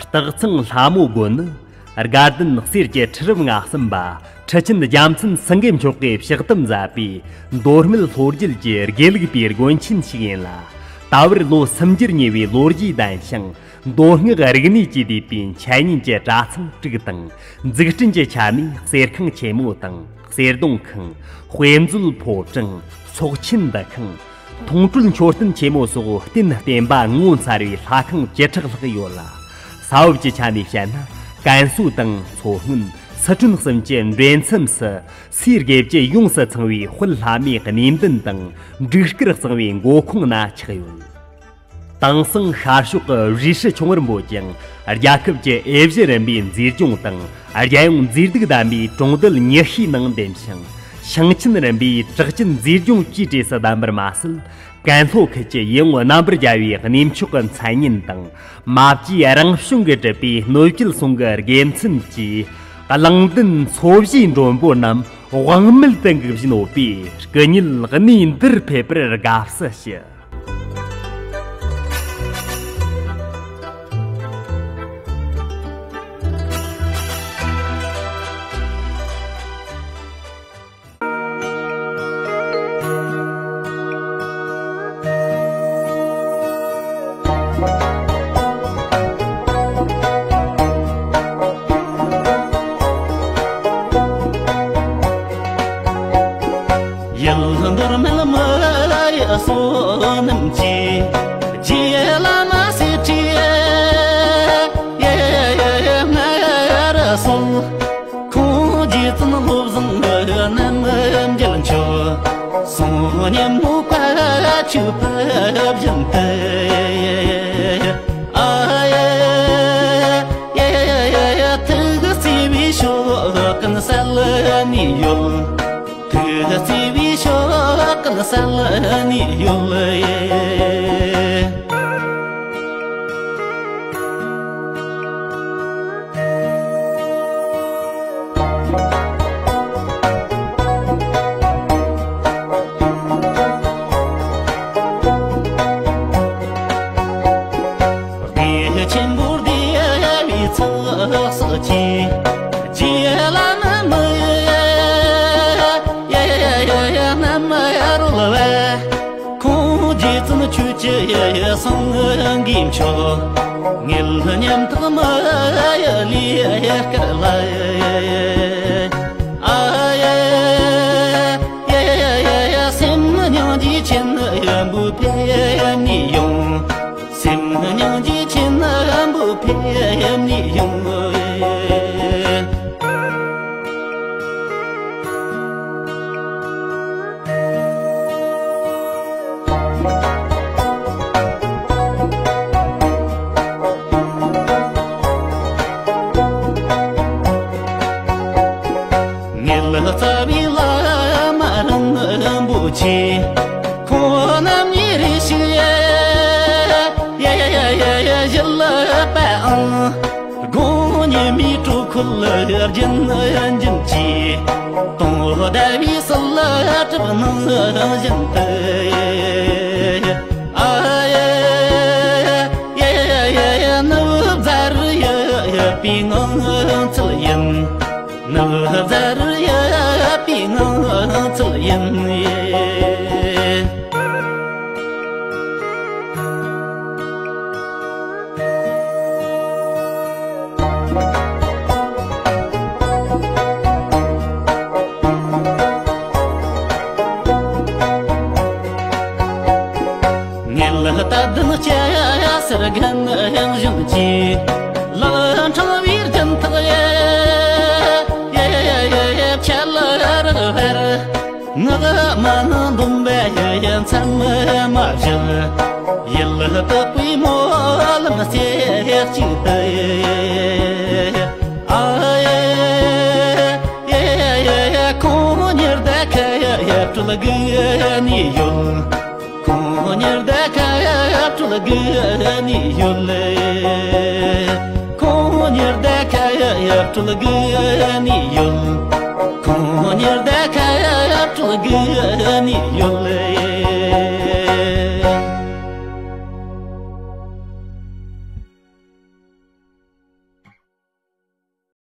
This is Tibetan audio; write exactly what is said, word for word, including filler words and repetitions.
སྟག་ཚང་ལྷ་མོ་དགོན་ནི་དགའ་ལྡན་གསེར་གྱི་ཁྲི་རབས་ང་གསུམ་པ་ཁྲི་ཆེན་རྒྱལ་མཚན་སེང་གེ་མཆོག་གིས་ཕྱག་དམ་མཛད་པའི་མདོ་སྨད་ལྷོ་རྒྱུད་ཀྱི་དགེ་ལུགས་པའི་དགོན་ཆེན་ཞིག་ཡིན་ལ། ད་བར་ལོ་སུམ་འགྱུར་ཉེ་བའི་ལོ་རྒྱུས་ལྡན་ཞིང་། མདོ་སྔགས་རིག་གནས་ཀྱིས་བསྡུས་པའི་འཆད་ཉན་གྱི་གྲྭ་ཚང་དྲུག་དང་། འཛུགས་སྐྲུན་གྱི་ཆ་ནས་གསེར་ཁང་ཆེན་མོ་དང་། གསེར་སྡོང་ཁང་། དཔེ་མཛོད་ཕོ་བྲང་། ཚོགས་ཆེན་འདུ་ཁང་། མཐོང་གྲོལ་མཆོད་རྟེན་ཆེན་མོ་སོགས་རྟེན་བརྟེན་པ་ངོ་མཚར་བའི་ལྷ་ཁང་བཅུ་ཕྲག་ལྷག་ཡོད་ལ། ས་བབ་ཀྱི་ཆ་ནས་བཤད་ན། ཀན་སུའུ་དང་མཚོ་སྔོན། སི་ཁྲོན་གསུམ་གྱི་འདྲེས་མཚམས་སུ། སའི་དགེ་བཅུ་ཡོངས་སུ་ཚང་བའི་དཔལ་ལྷ་མོའི་གནས་མདུན་དང་། འབྲུག་དཀར་གཙང་བའི་མགོ་ཁུངས་ན་ཆགས་ཡོད། དེང་སང་ཤར་ཕྱོགས་ཀྱི་རུས་ཧྲི་ཆུང་བར་འབོད་ཅིང་། རྒྱལ་ཁབ་ཀྱི་ཨེ་ཤི་ཡ་རིམ་པའི་མཛེས་ལྗོངས་དང་། རྒྱལ་ཡོངས་མཛེས་སྡུག་ལྡན་པའི་གྲོང་རྡལ་ཉི་ཤུའི་ནང་འདེམས་ཤིང་། ཞིང་ཆེན་རིམ་པའི་གྲགས་ཅན་མཛེས་ལྗོངས་བཅས་གྲས་སུ་བདམས་པར་མ་ཟད། ཀན་ལྷོ་ཁུལ་གྱི་ཡིད་འོང་རྣམ་པར་རྒྱལ་བའི་གནས་མཆོག་གི་མཚན་སྙན་དང་། མ་བཅོས་རང་བྱུང་གིས་གྲུབ་པའི་སྣོད་བཅུད་ཟུང་གི་དགེ་མཚན་གྱིས། གླང་མདུན་འཚོ་བྱེད་མགྲོན་པོ་རྣམས་དབང་མེད་དུ་འགུག་བཞིན་ཡོད་པས། སྐུ་ཉིད་གནས་འདིར་ཕེབས་པར་དགའ་བསུ་ཞུ། ཡུལ་འདོར་མེད་མི་ཡི་བསོད་ནམས་ཀྱིས། རྗེ་བླ་མ་སེར་ཁྲིའི་ཡེ་ཡེ་ཡེ་ཡེ་ང་ར་སོང་། ཁོང་རྗེ་བཙུན་བློ་བཟང་རྣམ་རྒྱལ་མཆོག་གསུང་སྙན་མོ་བཀའ་བཅུ་ཕུལ་བཞིན་དུ། ཨ་ཡེ་ཡེ་ཡེ་ཡེ་ཡེ་ཐུགས་བརྩེ་བའི་ཞོ་ཀུན་གསལ་ནས་ཡོད། ཐུགས་བརྩེ་བའི་ཞོ་ཀུན་གསལ་ནས་ཡོད། བདེ་ཆེན་པོར་བདེ་བའི་ཚོགས་བསགས་ཀྱིས། རྗེ་བླ་མ་མི་ཡེ་ཡེ་ཡེ་ཡེ་རྣམ་རོལ་བ། ཁོང་རྗེ་བཙུན་ཆོས་ཀྱི་སེང་གེ་མཆོག་ངེད་ཉམ་ཐག་མི་ཡི་ལས་སྐལ་ལ། ཨ་ཡེ་ཡེ་ཡེ་ཡེ་སེམས་སྙིང་རྗེ་ཆེན་ཡོན་པོ་ཕེབས་ནས་ཡོང་། སེམས་སྙིང་རྗེ་ཆེན་ཡོན་པོ་ཕེབས་ནས་ཡོང་། ངེད་རྩ་བའི་བླ་མ་རིན་པོ་ཆེ། ཁོང་རྣམ་གཉིས་རེ་ཞིག་ཡ་ཡ་ཡ་ཡ་ཡ་བཞུགས་པའང་། དགུང་ཉི་མའི་དྲོ་ཁོལ་རྒྱུན་རྒྱུན་གྱིས། དུང་ཟླ་བའི་བསིལ་གྲིབ་ནང་བཞིན་དུ། ཨ་ཡེ་ཡེ་ཡེ་ཡེ་ནུབ་རྫ་རི་ཡི་པའི་ངང་ཚུལ་ཡིན། ནུབ་རྫ་རི་ཡི་པའི་ངང་ཚུལ་ཡིན། ངེད་ལ་རྟ་བདུན་སྐྱ་སེར་རྒན་གཞོན་གྱིས། ལག་འཕྲང་བའི་རྒྱན་ཐག་ཡེ་ཡེ་ཡེ་ཡེ་ཁྱེད་ལ་རག་བར། ངག་མ་ནང་འདོམ་པའི་མཚམས་མ་བཞག་ཡིད་ལ་དག་པའི་སྨོན་ལམ་རྩེ་གཅིག་ཏུ། ཨ་ཡེ་ཡེ་ཡེ་ཡེ་ཁོང་ཉིད་བདེ་ཁ་ཡེ་སྤྲུལ་དགོས་ནི་ཡོད། ཁོང་ཉིད་བདེ་ཁ་ཡེ་སྤྲུལ་དགོས་ནི་ཡོད། ཁོང་ཉིད་བདེ་ཁ་ཡེ་སྤྲུལ་དགོས་ནི་ཡོད། ཁོང་ཉིད་བདེ་ཁ་ཡེ་སྤྲུལ་དགོས་ནི་ཡོད།